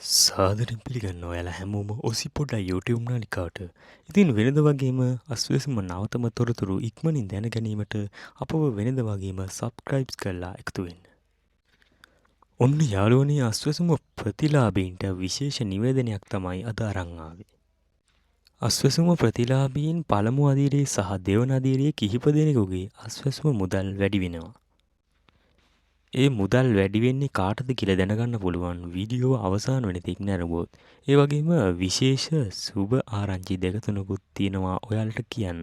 සාදරයෙන් පිළිගන්නවා ඔයාලා හැමෝම ඔසි පොඩ්ඩා YouTube නාලිකාවට. ඉතින් වෙනද වගේම අස්වැසුම නවතම තොරතුරු ඉක්මනින් දැන ගැනීමට අපව වෙනද වගේම සබ්ස්ක්‍රයිබ් කරලා එකතු වෙන්න. ඔන්න යාළුවනේ, අස්වැසුම ප්‍රතිලාභීන්ට විශේෂ නිවේදනයක් තමයි අද අරන් ආවේ. අස්වැසුම ප්‍රතිලාභීන් පළමු අදියරේ සහ දෙවන අදියරේ කිහිප දෙනෙකුගේ අස්වැසුම මුදල් වැඩි වෙනවා. ඒ මුදල් වැඩි වෙන්නේ කාටද කියලා දැනගන්න පුළුවන් වීඩියෝව අවසාන වෙන තෙක් නැරඹුවොත්. ඒ වගේම විශේෂ සුබ ආරංචි දෙක තුනකුත් තියෙනවා ඔයාලට කියන්න.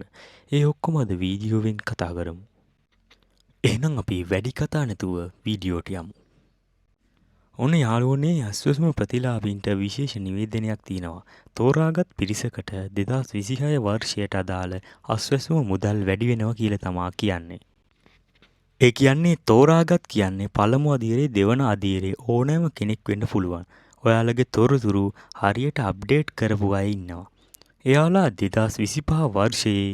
ඒ ඔක්කොම අද වීඩියෝවෙන් කතා කරමු. එහෙනම් අපි වැඩි කතා නැතුව වීඩියෝට යමු. ඔන්න යාළුවනේ, අස්වැසුම ප්‍රතිලාභීන්ට විශේෂ නිවේදනයක් තියෙනවා. තෝරාගත් පිරිසකට 2026 වර්ෂයට අදාළ අස්වැසුම මුදල් වැඩි වෙනවා කියලා තමා කියන්නේ. ඒ කියන්නේ තෝරාගත් කියන්නේ පළමු අදියරේ, දෙවන අදියරේ ඕනෑම කෙනෙක් වෙන්න පුළුවන්. ඔයාලගේ තොරතුරු හරියට අප්ඩේට් කරපු අය ඉන්නවා. එයාලා 2025 වර්ෂයේ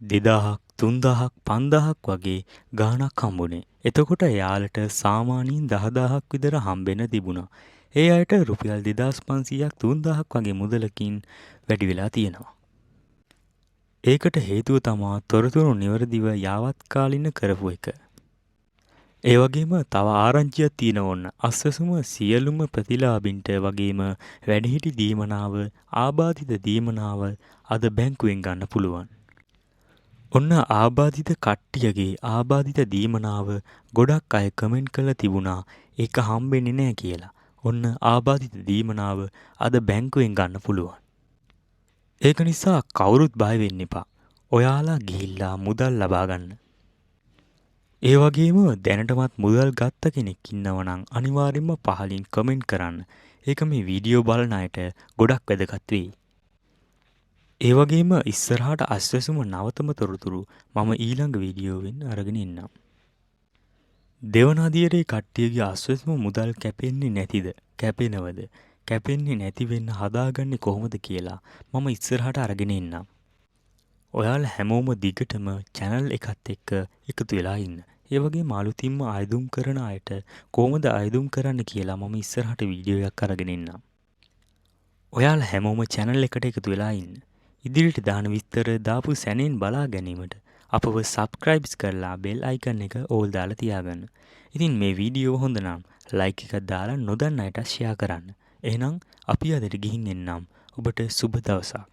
2000ක්, 3000ක්, 5000ක් වගේ ගාණක් හම්බුනේ. එතකොට එයාලට සාමාන්‍යයෙන් 10,000ක් විතර හම්බෙන්න තිබුණා. ඒ අයට රුපියල් 2500ක්, 3000ක් වගේ මුදලකින් වැඩි වෙලා තියෙනවා. ඒකට හේතුව තමා තොරතුරු නිවැරදිව යාවත්කාලින කරපු එක. ඒ වගේම තව ආරංචියක් තියෙනවා ඔන්න. අස්වැසුම සියලුම ප්‍රතිලාභින්ට වගේම වැඩිහිටි දීමනාව, ආබාධිත දීමනාව අද බැංකුවෙන් ගන්න පුළුවන්. ඔන්න ආබාධිත කට්ටියගේ ආබාධිත දීමනාව ගොඩක් අය කමෙන්ට් කරලා තිබුණා ඒක හම්බෙන්නේ නෑ කියලා. ඔන්න ආබාධිත දීමනාව අද බැංකුවෙන් ගන්න පුළුවන්. ඒක නිසා කවුරුත් බය වෙන්න එපා. ඔයාලා ගිහිල්ලා මුදල් ලබා ගන්න. ඒ වගේම දැනටමත් මුදල් ගත්ත කෙනෙක් ඉන්නවා නම් අනිවාර්යයෙන්ම පහලින් කමෙන්ට් කරන්න. ඒක මේ වීඩියෝ බලන අයට ගොඩක් වැදගත් වෙයි. ඒ වගේම ඉස්සරහට අස්වැසුම නවතම තොරතුරු මම ඊළඟ වීඩියෝවෙන් අරගෙන එන්නම්. දෙවන අදියරේ කට්ටියගේ අස්වැසුම මුදල් කැපෙන්නේ නැතිද? කැපෙනවද? කැපෙන්නේ නැති වෙන්න හදාගන්නේ කොහොමද කියලා මම ඉස්සරහට අරගෙන එන්නම්. ඔයාලා හැමෝම දිගටම චැනල් එකත් එක්ක එකතු වෙලා ඉන්න. ඒ වගේම අලුතින්ම අයදුම් කරන අයට කොහොමද අයදුම් කරන්න කියලා මම ඉස්සරහට වීඩියෝ එකක් අරගෙන එන්නම්. ඔයාලා හැමෝම චැනල් එකට එකතු වෙලා ඉන්න. ඉදිරියට දාන විස්තර දාපු සැනෙන් බලා ගැනීමට අපව සබ්ස්ක්‍රයිබ්ස් කරලා බෙල් අයිකන් එක ඕල් දාලා තියාගන්න. ඉතින් මේ වීඩියෝ හොඳ නම් ලයික් එකක් දාලා නොදන්න අයට ෂෙයා කරන්න. එහෙනම් අපි අදට ගිහින් එන්නම්. ඔබට සුබ දවසක්.